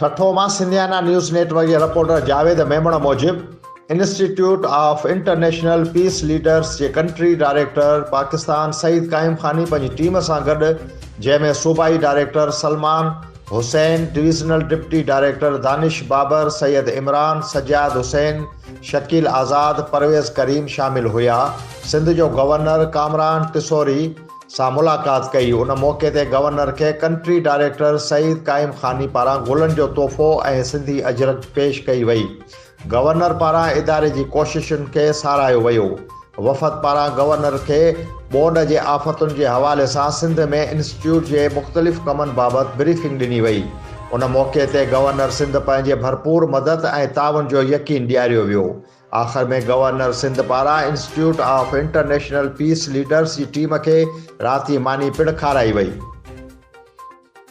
ٺٽو مان Sindhiana news net work جي reporter Javed Memon موجب institute of international peace leaders جي ڪنٽري ڊائريڪٽر پاڪستان سعيد قائم خاني پنهنجي ٽيم سان گڏ جنهن ۾ صوبائي director Salman Hussain, divisional deputy director Danish Babar, Syed Imran, Sajjad Hussain, Shakeel Azad, Parvez Karim شامل هيا. سنڌ جو گورنر ڪامران ٽسوري سان ملاقات ڪئي. ان موقعي تي گورنر کي ڪنٽري ڊائريڪٽر سعيد قائم خاني پاران گلن جو تحفو ۽ سنڌي اجرڪ پيش ڪئي وئي. گورنر پاران اداري جي ڪوششن کي ساراهيو ويو. وفد پاران گورنر کي ٻوڏ جي آفتن جي حوالي سان سنڌ ۾ انسٽيٽيوٽ جي مختلف ڪمن بابت بريفنگ ڏني وئي. ان موقعي تي گورنر سنڌ پنهنجي ڀرپور مدد ۽ تعاون جو يقين ڏياريو ويو. آخر ۾ گورنر سنڌ پاران institute of international peace leaders جي ٽيم کي رات جي ماني پڻ کارائي وئي.